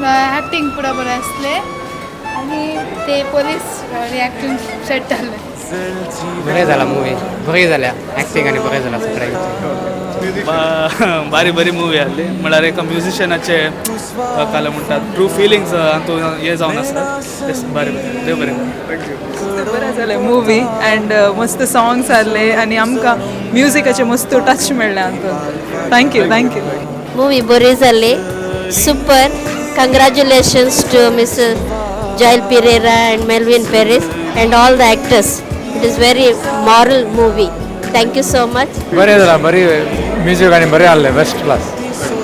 Acting पुरा बरें आसलें आनी ते पोलीस रिॲक्शन सेट जालें. बरें जाला मुवी, बरी जाल्या एक्टींग आनी बरें जाला सगळें. बारी बरी मुवी आहली. म्हळ्यार एका म्युजिशनाचे काल म्हणटात ट्रू फिलिंग्स हातूंत हें जावन आसा. बारी बरें, देव बरें. बरें जालें मुवी अँड मस्त सॉंग्स आहले आनी आमकां म्युजिकाचें मस्त टच मेळ्ळें हातूंत. Thank you, thank you. Movie बरी जाली, super. Congratulations to Mister Joel Pereira and Melvin Paris and all the actors. It is very moral movie. Thank you so much. बरें जालां, बरी म्युजीक आनी बरें आहलें, बेस्ट क्लास.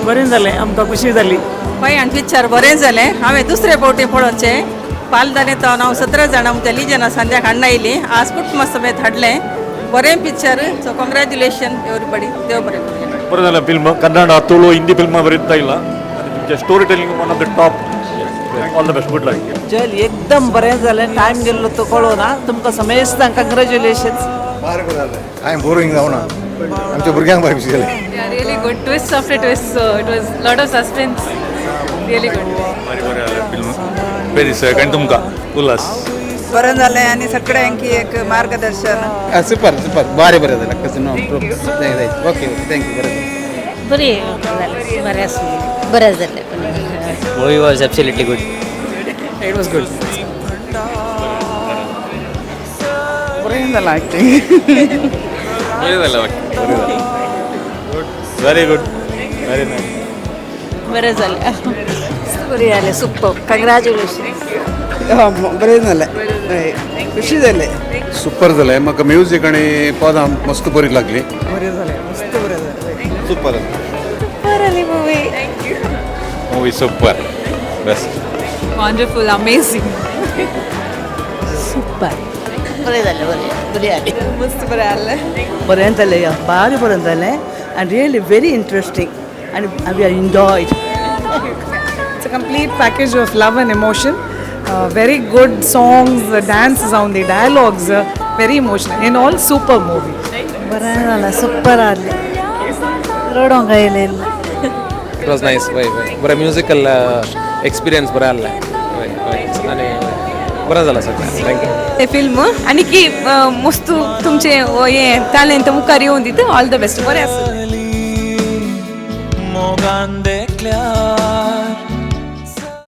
बरें जालें, आमकां खुशी जाली. पळय आनी पिक्चर बरें जालें. हांवें दुसरे फावटी पळोवचें पाल जालें. तो हांव 17 जाणां आमच्या लिजन संध्याक हाडून आयलीं. आज कुटुंब समेत हाडलें. बरें पिक्चर. So कंग्रेच्युलेशन everybody. देव बरें करूं. बरें जालें फिल्म. कन्नड, तुळू, हिंदी फिल्मां बरीत येयला. आनी story telling one of the top. All the best, good luck. चल, एकदम बरें जालें. टायम गेल्लो तो कळना. तुमकां समेस्तांक कंग्रेच्युलेशन्स. बारे बरें जालें, कांय बोरींग जावना. आमच्या भुरग्यांक बरें खुशी जालें. Really good twist after twist, so it was lot of suspense. Really good. बरें बरें जालें फिल्म. पेरीस आनी तुमकां उल्हास. बरें जालें आनी सगळ्यांकी एक मार्गदर्शन. सुपर सुपर, बारी बरें जालें. Okay okay, thank you. बरें. बरी जालें, बरें आसलें, बरें जालें. Movie was absolutely good. It was good. बरें जालां एक्टिंग. बरें जालें. Very good, very nice. बरें जालें. बरें जालें. Super, congratulation. बरें जालें, खुशी जालें. सुपर जालें. म्हाका म्युजीक आनी पदां मस्त बरी लागली. बरें जालें, मस्त बरें जालें. सुपर. सुपर आली movie. Movie super, best. Wonderful, amazing. Super. बरें जालें, बरें बरें जालें. मस्त बरें आसलें. बरें जालें, बारी बरें जालें आनी रियली व्हेरी इंट्रस्टींग आनी we are enjoyed. It's a complete package of love and emotion. Very good songs, dances on the dialogues, very emotional. In all, super movie. बरें जालें, सुपर आहलें. रडोंक येयलें. It was nice. वय वय, बरें musical experience बरें आहलें. वय वय, आनी बरें जालां सगळें. Thank you. ते फिल्म आनी की मस्त तुमचें हें टॅलेंट मुखार येवन दिता. ऑल the best, बरें आसा. मोगान देखल्या.